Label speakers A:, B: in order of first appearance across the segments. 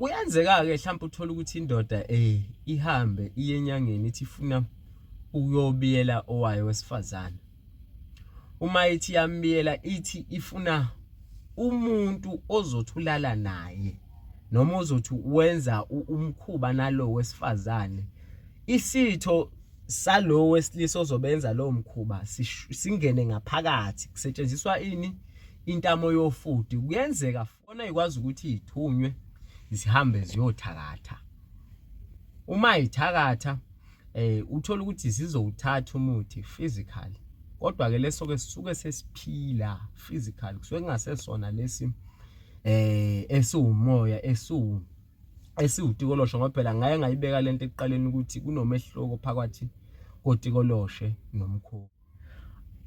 A: Kuyenzeka-ke hlampe uthole ukuthi indoda ihambe iye enyangeni ithi ifuna ukuyobiyela owayo wesifazane. Uma ithi iyambiyela ithi ifuna umuntu ozothi ulala naye noma ozothi wenza umkhuba nalo wesifazane. Isitho salo wesilisa ozobenza lowo mkhuba singene ngaphakathi kusetshenziswa ini? Intamo yofudi. Kuyenzeka Kona ikwazi ukuthi ithunywe zihambe ziyothakatha. Uma ithakatha uthola ukuthi zizowuthatha umuthi physically. Kodwa ke leso ke sisuke sesiphila physically kusuke kungasesona lesi esiwumoya esiwu esiwutikoloshe ngoba phela ngaye ngayibeka lento ekuqaleni ukuthi kunomehluko phakathi kotikoloshe nomkhuba.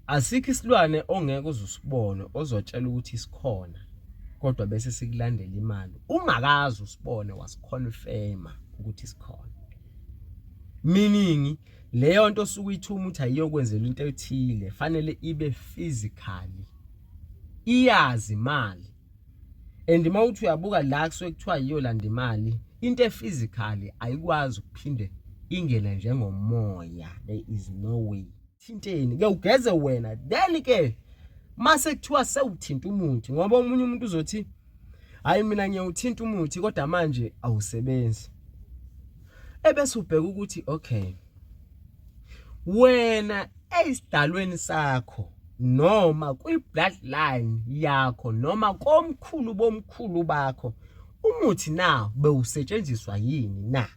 A: Asikho isilwane ongeke uze usibone ozotshela ukuthi sikhona kodwa bese sikulandela imali ungakaze usibone wasikhonfema ukuthi sikhona. Meaning leyo nto osuke uyithuma ukuthi ayiyokwenzela into ethile fanele ibe physically iyazi imali and uma uthi uyabuka la kusuke kuthiwa iyolanda imali into ephysically ayikwazi ukuphinde ingene njengomoya, there is no way. Thinteni ke ugeze wena then ke mase kuthiwa sewuthinta umuthi ngoba omunye umuntu uzothi hayi mina ngiyawuthinta umuthi kodwa manje awusebenzi, ebese ubheka ukuthi okay wena esidalweni sakho noma kwi-bloodline yakho noma komkhulu bomkhulu bakho umuthi na bewusetshenziswa yini na?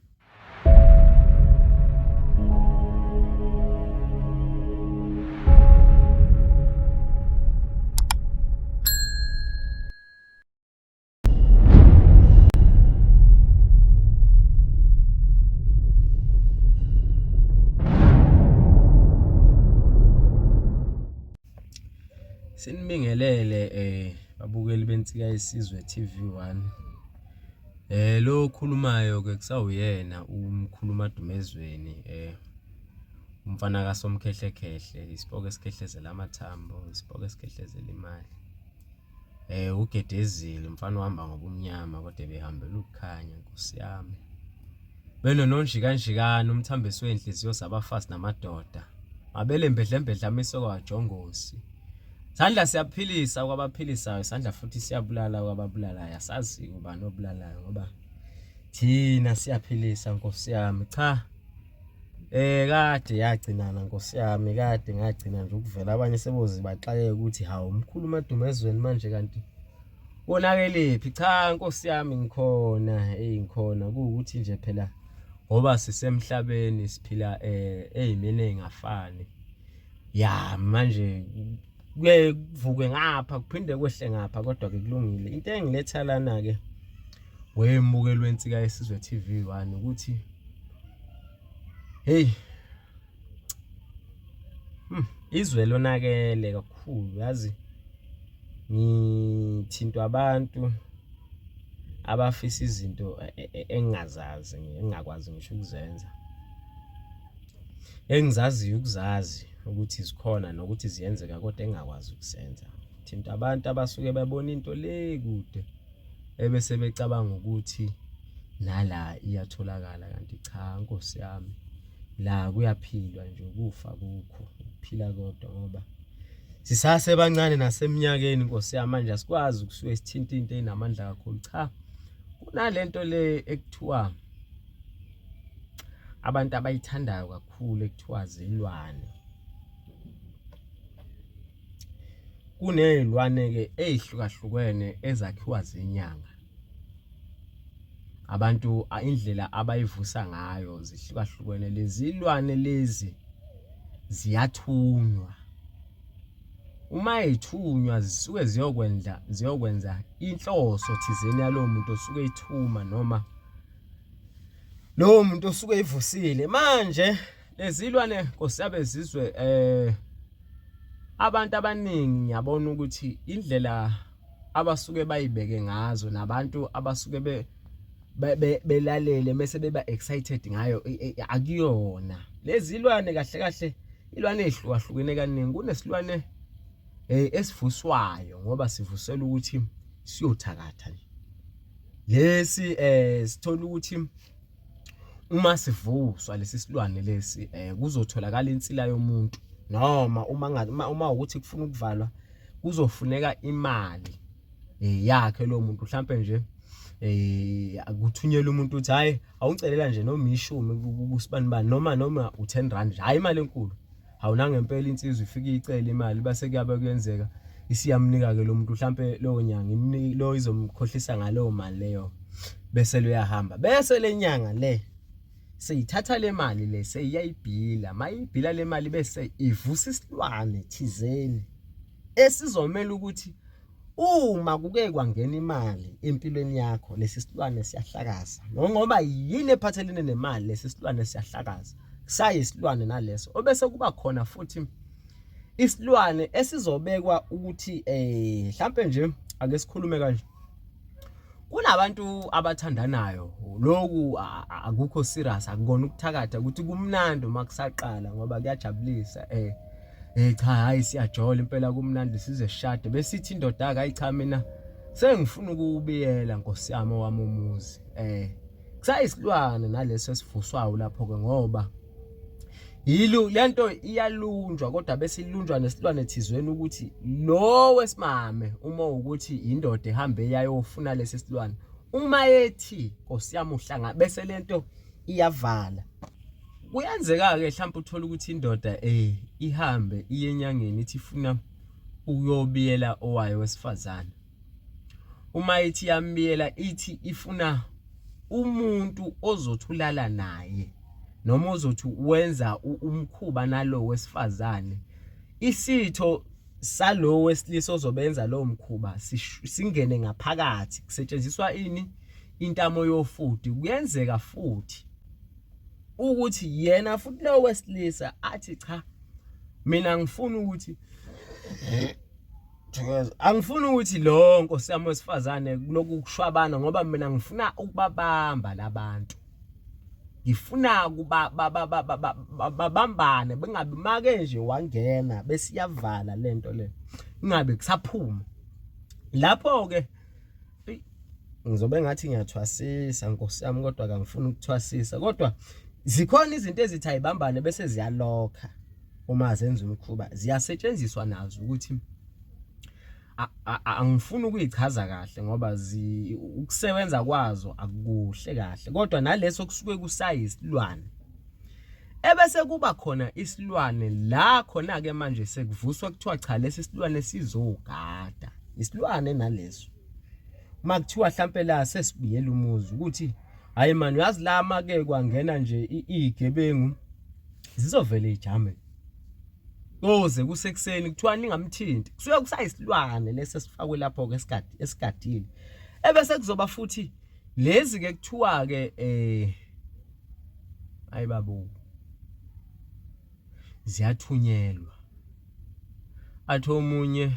A: Sinibingelele babukeli beNsika Yesizwe TV1. Lo okhulumayo ke kusawuyena uMkhulu Madumezweni umfana kaSomkhehlekhehle, isipoko esikhehlezela amathambo, isipoko esikhehlezela imali. Ugedezile umfana uhamba ngobumnyama kodwa ebehambela ukukhanya Nkosi yami. Benononjikanjikane umthambisi wey'nhliziyo zabafazi namadoda. Mabele mbedlembedle amise kwajongosi. Sandla siyaphilisa kwabaphilisayo, sandla futhi siyabulala kwababulalayo. Asazi ubani obulalayo ngoba thina siyaphilisa Nkosi yami. Cha kade yagcinana Nkosi yami, kade ngagcina nje ukuvela abanye seboze baxakeke ukuthi hawu umkhulu uMadumezweni manje kanti konakelephi. Cha Nkosi yami ngikhona, hey ngikhona kuwukuthi nje phela ngoba sisemhlabeni siphila ey'meni ey'ngafani. Ya manje kuye kuvuke ngapha kuphinde kwehle ngapha kodwa ke kulungile. Into engiletha lana ke wembukeli weNsika Yesizwe TV 1 ukuthi hey izwe lonakele kakhulu yazi, ngithintwa abantu abafisa izinto engingazazi engingakwazi ngisho ukuzenza, engizaziyo ukuzazi ukuthi zikhona nokuthi ziyenzeka kodwa engingakwazi ukuzenza. Thinta abantu abasuke bebona into le kude ebese becabanga ukuthi nala iyatholakala kanti cha Nkosi yami la kuyaphilwa nje ukufa kukho ukuphila kodwa ngoba sisasebancane naseminyakeni Nkosi yami manje asikwazi ukusuke sithinte into enamandla kakhulu. Cha kunalento le ekuthiwa abantu abayithandayo kakhulu ekuthiwa zilwane. Kuney'lwane-ke ey'hlukahlukene ezakhiwa zinyanga. Abantu indlela abayivusa ngayo zihlukahlukene. Lezi lwane lezi ziyathunywa. Uma y'thunywa zisuke ziyokwenza ziyokwenza inhloso thizeni yalowo muntu osuke eyithuma noma lowo muntu osuke eyivusile. Manje lezi lwane Nkosi yabe zizwe abantu abaningi ngiyabona ukuthi indlela abasuke bayibeke ngazo nabantu abasuke belalele mese beba excited ngayo akuyona. Lezi lwane kahle kahle ilwane ezihlukahlukene kaningi. Kunesilwane esivuswayo ngoba sivuselwa ukuthi siyothakatha nje. Lesi sithola ukuthi uma sivuswa lesi silwane lesi kuzotholakala insila yomuntu noma uma ukuthi kufuna ukuvalwa kuzofuneka imali yakhe lo muntu mhlampe nje akuthunyelwa umuntu uthi hayi awungicelela nje noma ishumi kusibanibani noma u10 rand nje hayi imali enkulu. Hawu nangempela insizwa ifike icele imali base kuyabe kuyenzeka isiyamnika ke lo muntu mhlampe lowo nyanga imniki lo izomkhohlisa ngaleyo mali leyo bese luyahamba bese le nyanga le seyithatha le mali le seyiyayibhila mayibhila le mali bese ivusa isilwane thizeni esizomela ukuthi uma kuke kwangena imali empilweni yakho lesi silwane siyahlakaza ngoba yini ephathelene nemali lesi silwane siyahlakaza sayisilwane naleso obese kuba khona futhi isilwane esizobekwa ukuthi mhlambe nje ake sikhulume kanje kunabantu abathandanayo lokhu akukho serious akukona ukuthakatha ukuthi kumnandi uma kusaqala ngoba kuyajabulisa cha hayi siyajola impela kumnandi size sishade besithi indoda hayi cha mina sengifuna ukuwubiyela nkosi yami owami umuzi kusayisilwane naleso esivuswayo lapho ke ngoba yilu lento iyalunjwa kodwa bese ilunjwa nesilwane thizweni ukuthi lo wesimame uma ukuthi indoda ehambe yayofuna lesi silwane uma ethi nkosi yami uhlanga bese lento iyavala. Kuyenzeka ke mhlawumbe uthola ukuthi indoda ihambe iye enyangeni ithi ifuna ukuyobiyela owayo wesifazane. Uma ithi yambiyela ithi ifuna umuntu ozothi ulala naye noma ozothi wenza umkhuba nalo wesifazane isitho salo wesilisa ozobenza lowo mkhuba singene ngaphakathi kusetshenziswa ini intamo yofudu. Kuyenzeka futhi ukuthi yena futhi lo wesilisa athi cha mina ngifuna ukuthi angifuni ukuthi lo nkosi yami wesifazane kuloku kushwabana ngoba mina ngifuna ukubabamba labantu ngifuna kuba babambane bengabi make nje wangena besiyavala lento le ingabe kusaphuma lapho ke. Ngizobe ngathi ngiyathwasisa nkosi yami kodwa kangifuni ukuthwasisa kodwa zikhona izinto ezithi ayibambane bese ziyalokha uma zenza umkhuba ziyasetshenziswa nazo ukuthi angifuni ukuyichaza kahle ngoba ukusebenza kwazo akukuhle kahle kodwa naleso kusuke kusayisilwane. Ebese kuba khona isilwane la khona ke manje sekuvuswa kuthiwa cha lesi silwane sizogada isilwane naleso uma kuthiwa hlampe la sesibiyela umuzi ukuthi hayi man uyazi la make kwangena nje izigebengu zizovele ijame koze kusekuseni kuthiwa ningamthinti kusuke kusayisilwane lesi esifakwe lapho ke esigadi esigadile ebese kuzoba futhi lezi ke kuthiwa ke hayi babu ziyathunyelwa athi omunye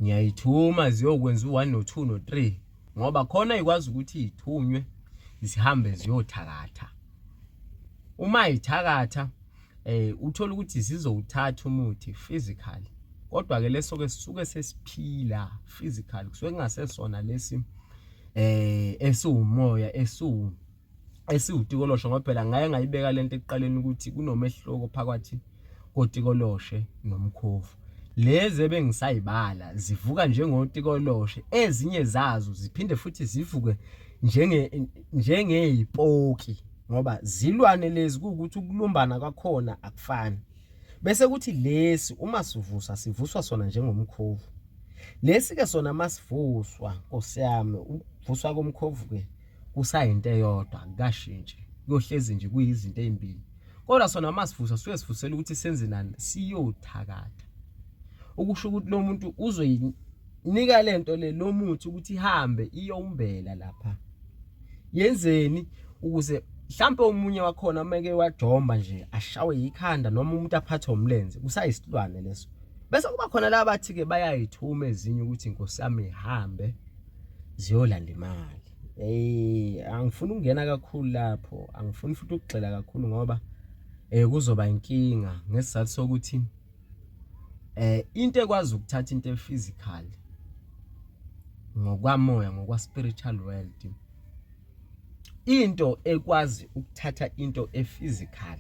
A: ngiyayithuma ziyokwenza u-1 no-2 no-3 ngoba khona ikwazi ukuthi ithunywe zihambe ziyothakatha uma ithakatha uthola ukuthi zizowuthatha umuthi physically kodwa ke leso ke sisuke sesiphila physically kusuke kungasesona lesi esiwumoya esiwutikoloshe ngoba phela ngaye ngayibeka lento ekuqaleni ukuthi kunomehluko phakathi kotikoloshe nomkhovu. Lezi ebengisayibala zivuka njengotikoloshe, ezinye zazo ziphinde futhi zivuke njengeyipoki ngoba zilwane lezi kuwukuthi ukulumbana kwakhona akufani. Bese kuthi lesi uma sivusa sivuswa sona njengomkhovu. Lesi-ke sona masivuswa Nkosi yami, ukuvuswa komkhovu-ke kusayinto eyodwa akukashintshi, kuyohlezi nje kuyizinto ey'mbili. Kodwa sona uma sivusa suke sivusela ukuthi senze nani, siyothakatha. Okusho ukuthi lo muntu uzoyinika le nto le lo muthi ukuthi ihambe iyowumbela lapha. Yenzeni ukuze mhlampe omunye wakhona uma eke wajomba nje ashawe yikhanda noma umuntu aphathwe umlenze kusayisilwane leso. Bese kuba khona laba bathi-ke bayayithuma ezinye ukuthi Nkosi yami ihambe ziyolanda imali. Hey, angifuni ukungena kakhulu lapho, angifuni futhi ukugxila kakhulu ngoba kuzoba inkinga ngesizathu sokuthi into ekwazi ukuthatha into e-physical Ngokwamoya, ngokwa spiritual world, into ekwazi ukuthatha into ephysical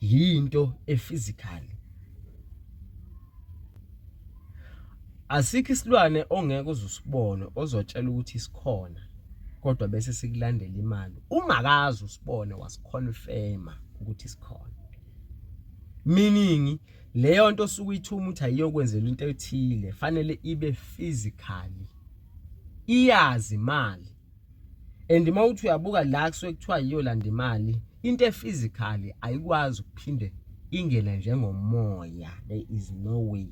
A: yinto ephysical. Asikho isilwane ongeke uze usibone ozotshela ukuthi sikhona kodwa bese sikulandela imali ungakaze usibone wasiconfirma ukuthi sikhona. Meaning leyo nto osuke uyithuma ukuthi ayiyokwenzela into ethile fanele ibe physically iyazi imali, and uma uthi uyabuka la kusuke kuthiwa iyolanda imali, into ephysically ayikwazi ukuphinde ingene njengomoya, there is no way.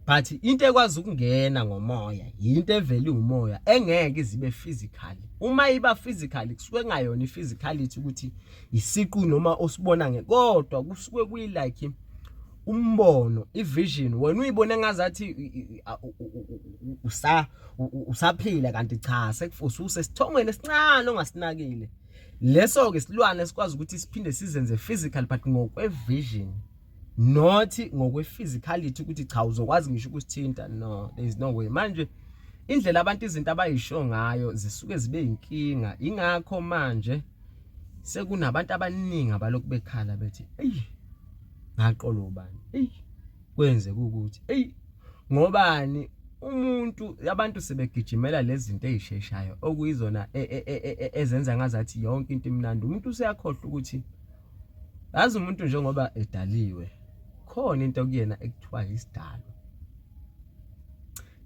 A: But into ekwazi ukungena ngomoya yinto evela umoya engeke izibe physically. Uma iba physically kusuke kungayona iphysicality ukuthi isiqu noma osibona nge, kodwa kusuke kuyi like umbono, ivision, wena uyibone ngazathi usa usaphila kanti cha, sekufususe sithongweni esincane ongasinakile. Leso ke silwane esikwazi ukuthi siphinde sizenze physical but ngokwe vision, not ngokwe physicality ukuthi cha uzokwazi ngisho ukusithinta. No, there is no way. Manje indlela abantu izinto abayisho ngayo zisuke zibe inkinga, ingakho manje sekunabantu abaningi abalokhu bekhala bethi eyi ngaqola ubani, eyi kwenzeka ukuthi eyi ngobani umuntu. Abantu sebegijimela lezi zinto ezisheshayo okuyizona ezenza ngazathi yonke into imnandi. Umuntu useyakhohlwa ukuthi yazi umuntu njengoba edaliwe khona into kuyena ekuthiwa isidalwa.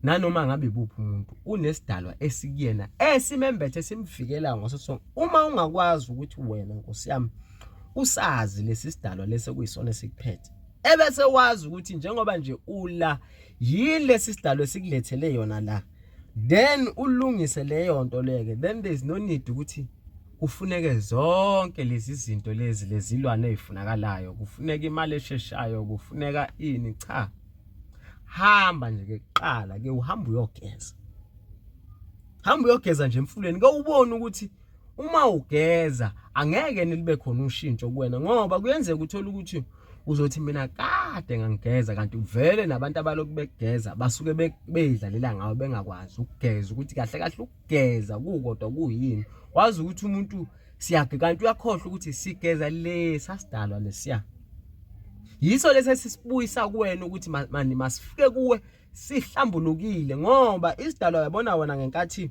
A: Nanoma ngabe ibuphi umuntu unesidalwa esikuyena esimembethe simvikela ngaso sonke. Uma ungakwazi ukuthi wena nkosi yami usazi lesi sidalwa lesi okuyisona esikuphethe, ebese wazi ukuthi njengoba nje ula yini lesi sidalwa esikulethele yona la, then ulungise leyo nto leke, then there is no need ukuthi kufuneke zonke lezi zinto lezi lezilwane ezifunakalayo, kufuneka imali esheshayo, kufuneka ini. Cha, hamba nje ke kuqala ke uhamba uyogeza, hamba uyogeza nje emfuleni ke ubone ukuthi uma ugeza angeke nilibe khona ushintsho kuwena, ngoba kuyenzeka uthola ukuthi uzothi mina kade ngangigeza, kanti vele nabantu abalokhu begeza basuke beyidlalela ngawo bengakwazi ukugeza ukuthi kahle kahle ukugeza kukodwa kuyini. Wazi ukuthi umuntu siyage kanti uyakhohlwa ukuthi sigeza le sasidalwa lesiya, yiso lesi esisibuyisa kuwena ukuthi mani masifike kuwe sihlambulukile, ngoba isidalwa yabona wena ngenkathi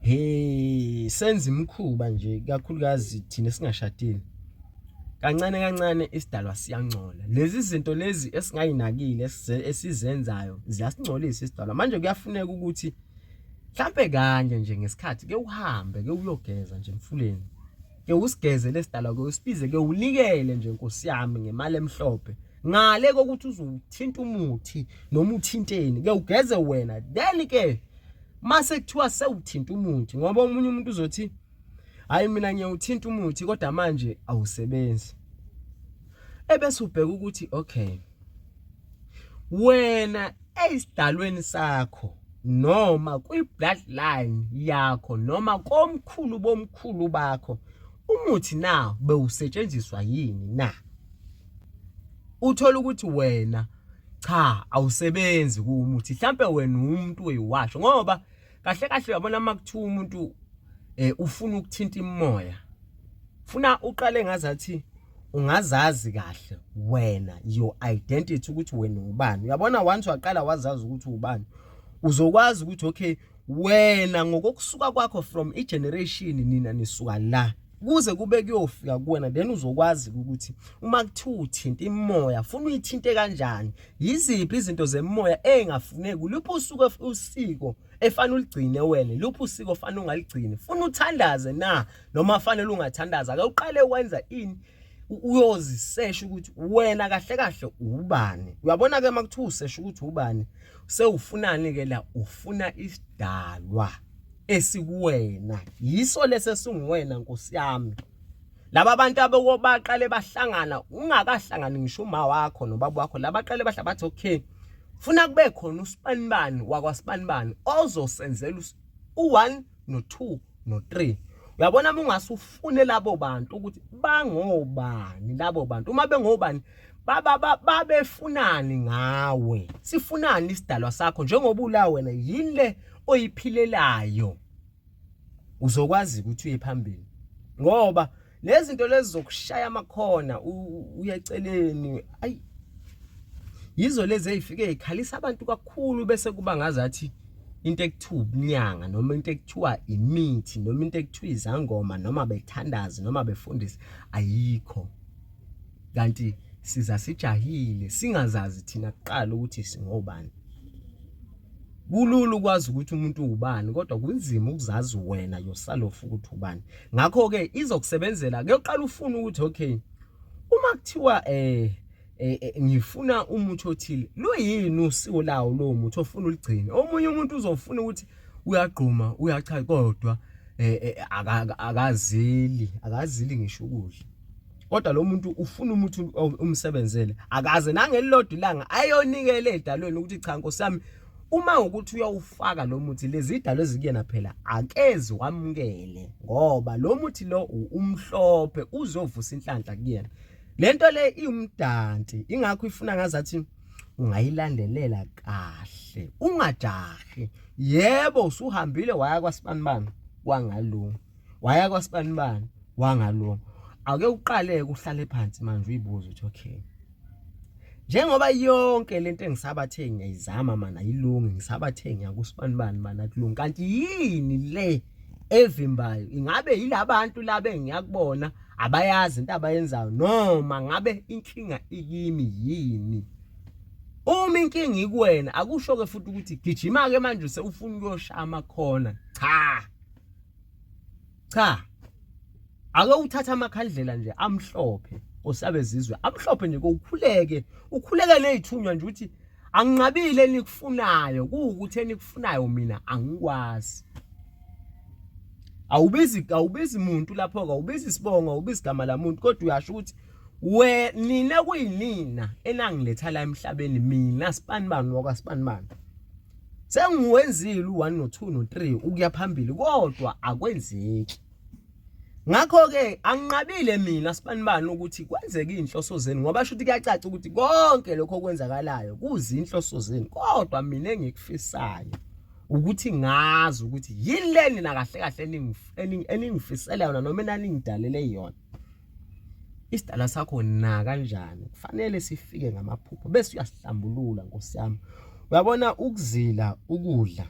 A: he senza imikhuba nje, kakhulukazi thina singashadile, kancane kancane isidalwa siyangcola. Lezi zinto lezi esingayinakile esizenzayo ziyasingcolisa isidalwa. Manje kuyafuneka ukuthi mhlambe kanye nje ngesikhathi ke uhambe ke uyogeza nje emfuleni, ke usigeze lesidalwa, ke usibize, ke unikele nje nkosi yami ngemali emhlophe, ngale kokuthi uzuthinta umuthi noma uthinteni, ke ugeze wena. Then ke mase kuthiwa sewuthinta umuthi, ngoba omunye umuntu uzothi hayi mina ngiyawuthinta umuthi kodwa manje awusebenzi, ebese ubheka ukuthi okay wena esidalweni sakho noma kwi-bloodline yakho noma komkhulu bomkhulu bakho umuthi na bewusetshenziswa yini na. Uthola ukuthi wena cha awusebenzi kuwumuthi, mhlambe wena umuntu oyiwasho, ngoba kahle kahle uyabona uma kuthiwa umuntu ufuna ukuthinta imoya, funa uqale ngazathi ungazazi kahle wena your identity ukuthi wena ubani. Uyabona once waqala wazazi ukuthi ubani, uzokwazi ukuthi okay wena ngokokusuka kwakho from igeneration nina nisuka la kuze kube kuyofika kuwena, then uzokwazi ukuthi uma kuthiwa uthinta imoya funa uyithinte kanjani, yiziphi izinto zemoya engafuneki, luphi usuku usiko efana uligcine wena, luphi usiko ofana ungaligcini, funa uthandaze na noma fanele ungathandaza. Ake uqale wenza ini, uyozisesha ukuthi wena kahle kahle ubani. Uyabona ke makuthiwa usesha ukuthi ubani, sewufunani ke la, ufuna isidalwa esikuwena, yiso lesi esinguwena nkosi yami. Laba bantu abaqale bahlangana ungakahlangani ngisho uma wakho nobaba wakho, labaqale bahla bathi okay funa kube khona usibanibani wakwasibanibani ozosenzela u1 no2 no3. Uyabona uma ungase ufune labo bantu ukuthi bangobani labo bantu, uma bengobani Baba babefunani ngawe? Sifunani isidalwa sakho njengoba ula wena yini le oyiphilelayo? Uzokwazi ukuthi uye phambili. Ngoba lezi zinto lezi zokushaya amakhona uye eceleni ayi yizo lezi ezifike zikhalisa abantu kakhulu bese kuba ngazathi into ekuthiwa ubunyanga noma into ekuthiwa imithi noma into ekuthiwa izangoma noma bethandazi noma befundisi ayikho. Kanti siza sijahile singazazi thina kuqala ukuthi singobani. Kulula ukwazi ukuthi umuntu uwubani kodwa kunzima ukuzazi wena yourself ukuthi ubani. Ngakho-ke izokusebenzela kuyoqala ufune ukuthi okay uma kuthiwa eh eh, eh ngifuna umuthi othile luyini usiko lawo lowo muthi ofuna uligcine. Omunye umuntu uzofuna ukuthi uyagquma uyacha kodwa eh, akazili akazili ngisho ukudla. Kodwa lo muntu ufuna umuthi umsebenzele akaze nangelilodwa ilanga ayonikele edalweni ukuthi cha nkosi yami uma ukuthi uyawufaka lo muthi lezi idalo ezikuyena phela akezi wamukele ngoba lo muthi lo umhlophe uzovusa inhlanhla kuyena. Lento le iwumdanti ingakho ifuna ngazathi ungayilandelela kahle ungajahi. Yebo usuhambile waya kwasibanibani kwangalunga, waya kwasibanibani wangalunga. Ake uqale uhlale phansi manje uyibuze ukuthi okay njengoba yonke lento engisabathe ngiyayizama mana ayilungi, ngisabathe ngiyakusibanibani mana akulungi, kanti yini le evimbayo? Ingabe yilabantu laba engiyakubona abayazi into abayenzayo noma ngabe inkinga ikimi yini? Uma inkinga ikuwena akusho ke futhi ukuthi gijima ke manje usewufuna ukuyoshaya amakhona. Cha cha, ake uthathe amakhandlela nje amhlophe osabezizwe amhlophe nje ukhuleke ukhuleke nezithunywa nje ukuthi anginqabile enikufunayo kuwukuthi enikufunayo mina angikwazi. Awubizi awubizi muntu lapho ke awubizi isibongo awubizi igama lamuntu kodwa uyasho ukuthi we nina kuyinina enangiletha la emhlabeni mina sibanibani wakasibanibani sengiwenzile u1 no2 no3 ukuya phambili kodwa akwenzeki. Ngakho-ke anginqabile mina sibanibani ukuthi kwenzeke iy'nhloso zenu ngoba shuthi kuyacaca ukuthi konke lokho okwenzakalayo kuzinhloso zenu, kodwa mina engikufisayo ukuthi ngazi ukuthi yini le nina kahle kahle eningifisela yona noma enaningidalele yona. Isidalwa sakho na kanjani kufanele sifike ngamaphupho bese uyasihlambulula nkosi yami. Uyabona ukuzila ukudla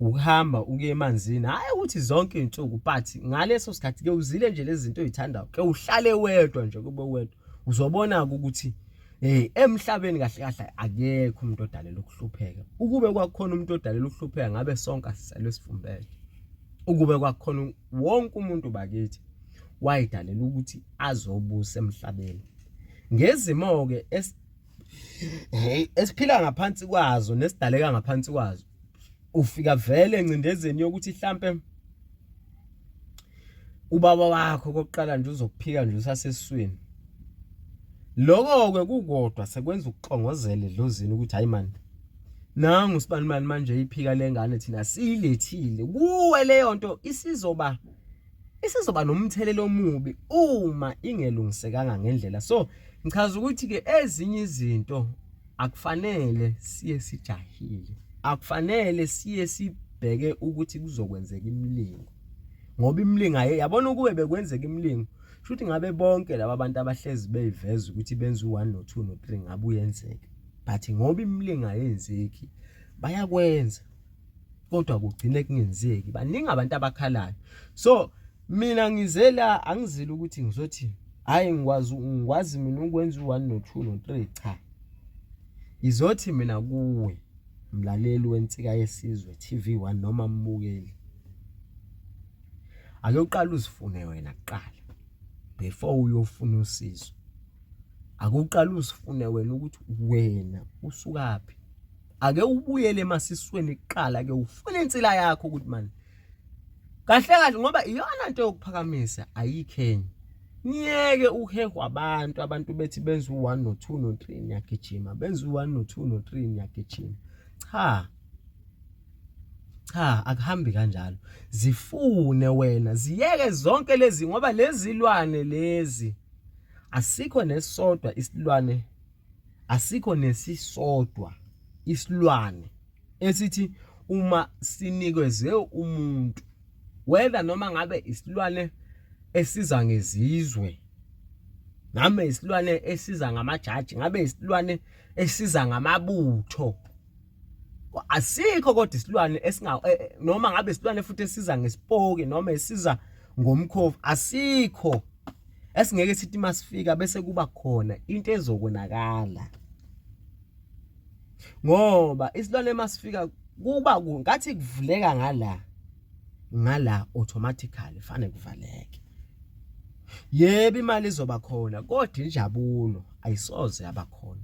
A: ukuhamba ukuya emanzini hhayi ukuthi zonke iy'nsuku but ngaleso sikhathi ke uzile nje lezi zinto oy'thandayo ke uhlale wedwa nje kube wedwa uzobona-ke ukuthi hey emhlabeni kahle kahle akekho umuntu odalela ukuhlupheka. Ukube kwakukhona umuntu odalela ukuhlupheka ngabe sonke asiselwe sifumbele. Ukube kwakukhona wonke umuntu bakithi wayedalela ukuthi azobusa emhlabeni. Ngezimo-ke hey esiphila ngaphansi kwazo nesidaleka ngaphansi kwazo ufika vele engcindezeni yokuthi hlampe ubaba wakho kokuqala nje uzokuphika nje usasesiswini. Lokho-ke kukodwa sekwenza ukuxongozela edlozini ukuthi hayi mani nangu sibanibani manje iphika lengane thina siyilethile kuwe leyo nto isizoba isizoba nomthelela omubi uma ingelungisekanga ngendlela. So ngichaza ukuthi-ke ezinye izinto akufanele siye sijahile, akufanele siye sibheke ukuthi kuzokwenzeka imilingo ngoba imilingo aye yabona ukube bekwenzeka imilingo shuthi ngabe bonke laba bantu abahlezi beyiveza ukuthi benza u-1 no-2 no-3 ngabe uyenzeka, but ngoba imilingo ayenzeki bayakwenza kodwa kugcine kungenzeki. Baningi abantu abakhalayo. So mina ngizela angizile ukuthi ngizothi hayi ngikwazi ngikwazi mina ukwenza u-1 no-2 no-3 cha. Ngizothi mina kuwe mlaleli weNsika Yesizwe TV1 noma mbukeli, ake uqale uzifune wena kuqala before uyofuna usizo. Ake uqale uzifune wena ukuthi wena usukaphi. Ake ubuyele emasisweni kuqala ke ufune insila yakho ukuthi mani kahle kahle ngoba iyona nto yokuphakamisa ayikho enye. Niyeke ukuhehwa abantu, abantu bethi benza u-1 no-2 no-3 niyagijima, benza u-1 no-2 no-3 niyagijima. Cha, cha akuhambi kanjalo. Zifune wena, ziyeke zonke lezi ngoba lezi lwane lezi. Asikho nesisodwa isilwane, asikho nesisodwa isilwane esithi uma sinikezwe umuntu, whether noma ngabe isilwane esiza ngezizwe, ngabe isilwane esiza ngamajaji, ngabe isilwane esiza ngamabutho, asikho kodwa isilwane esinga eh, eh, noma ngabe isilwane futhi esiza ngesipoki noma esiza ngomkhovu, asikho esingeke sithi masifika bese kuba khona into ezokonakala, ngoba isilwane masifika kuba ngathi kuvuleka ngala ngala automatically fanele kuvaleke. Yebo, imali izoba khona, kodwa injabulo ayisoze yaba khona.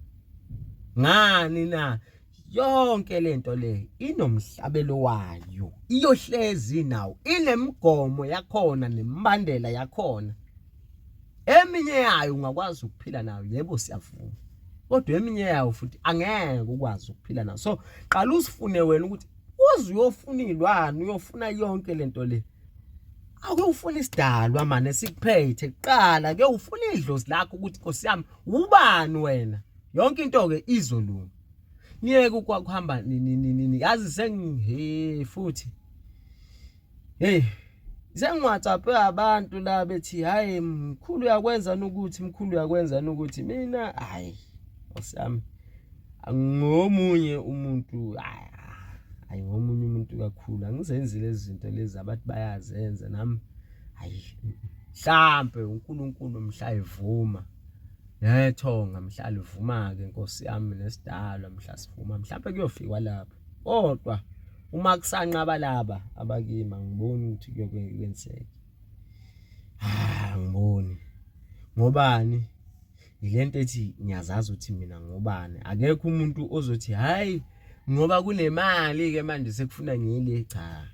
A: Ngani na? Yonke lento le inomhlabelo wayo, iyohlezi nawo, inemigomo yakhona nemibandela yakhona. Eminye yayo ungakwazi ukuphila nayo, yebo siyavuma, kodwa eminye yayo futhi angeke ukwazi ukuphila nayo. So qala usifune wena ukuthi uze uyofuna iy'lwane, uyofuna yonke lento le. Ake ufune isidalwa mane sikuphethe kuqala, ke ufuna idlozi lakho ukuthi Nkosi yami ubani wena. Yonke into ke izolunga. Niyeke ukuhamba nini yazi sengihe futhi. Hey, sengiwhatsaphe abantu la bethi hayi mkhulu uyakwenza ukuthi mkhulu uyakwenza ukuthi mina hayi Nkosi yami ngomunye umuntu, hayi ngomunye umuntu kakhulu, angizenzi lezi zinto lezi abathi bayazenza nami. Hayi, mhlambe uNkulunkulu mhla evuma nethonga mhla livuma ke Nkosi yami, nesidalwa mhla sivuma, mhlambe kuyofikwa lapho, kodwa uma kusanqaba laba abakimi angiboni ukuthi kuyokwenzeka. Ah, angiboni ngobani yilento ethi ngiyazazi ukuthi mina ngobani. Akekho umuntu ozothi hayi ngoba kunemali ke manje sekufuna ngile, cha,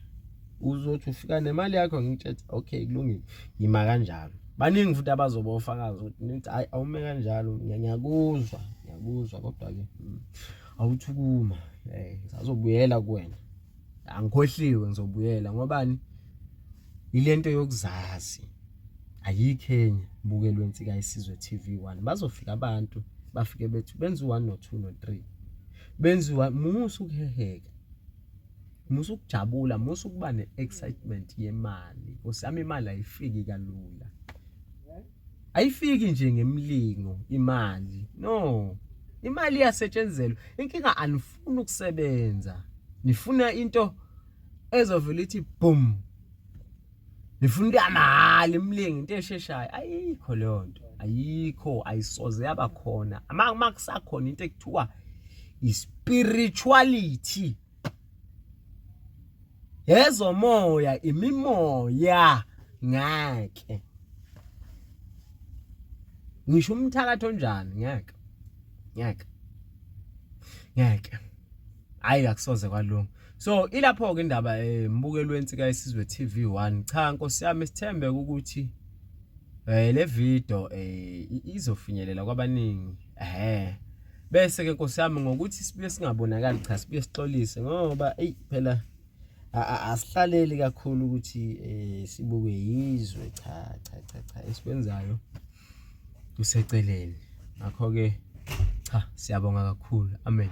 A: uzothi ufika nemali yakho ngitshela okay kulungile, yima kanjalo. Baningi futhi abazoba ofakazi ukuthi nithi hayi awume kanjalo, ngiyakuzwa ngiyakuzwa, kodwa ke awuthi ukuma ngisazobuyela kuwena, angikhohliwe, ngizobuyela. Ngobani? Ilento yokuzazi, ayikho enye. Bukelwe Insika Isizwe TV1, bazofika abantu bafike bethi benza u1 no2 no3, benziwa. Musa ukuheheka, musa ukujabula, musa ukuba ne-excitement yemali. Nkosi yami, imali ayifiki kalula, ayifiki nje ngemlingo imali, no, imali iyasetshenzelwa. Inkinga anifuni ukusebenza, nifuna into ezovela ithi boom, nifuna into yamahhala, imlingo, into esheshayo. Ayikho leyo nto, ayikho, ayisoze yaba khona. Uma kusakhona into ekuthiwa i-spirituality, yezomoya, imimoya, ngeke ngisho umthakathi onjani, ngeke ngeke ngeke, hayi akusoze kwalunga. So ilapho ke indaba, mbukeli weNsika Isizwe TV1. Cha Nkosi yami, sithembe ukuthi le video izofinyelela kwabaningi, bese ke Nkosi yami ngokuthi sibuye singabonakali, cha sibuye sixolise ngoba ey phela asihlaleli kakhulu ukuthi sibukwe yizwe. Cha cha cha cha, esikwenzayo kuseceleni. Ngakho ke cha, siyabonga kakhulu, amen.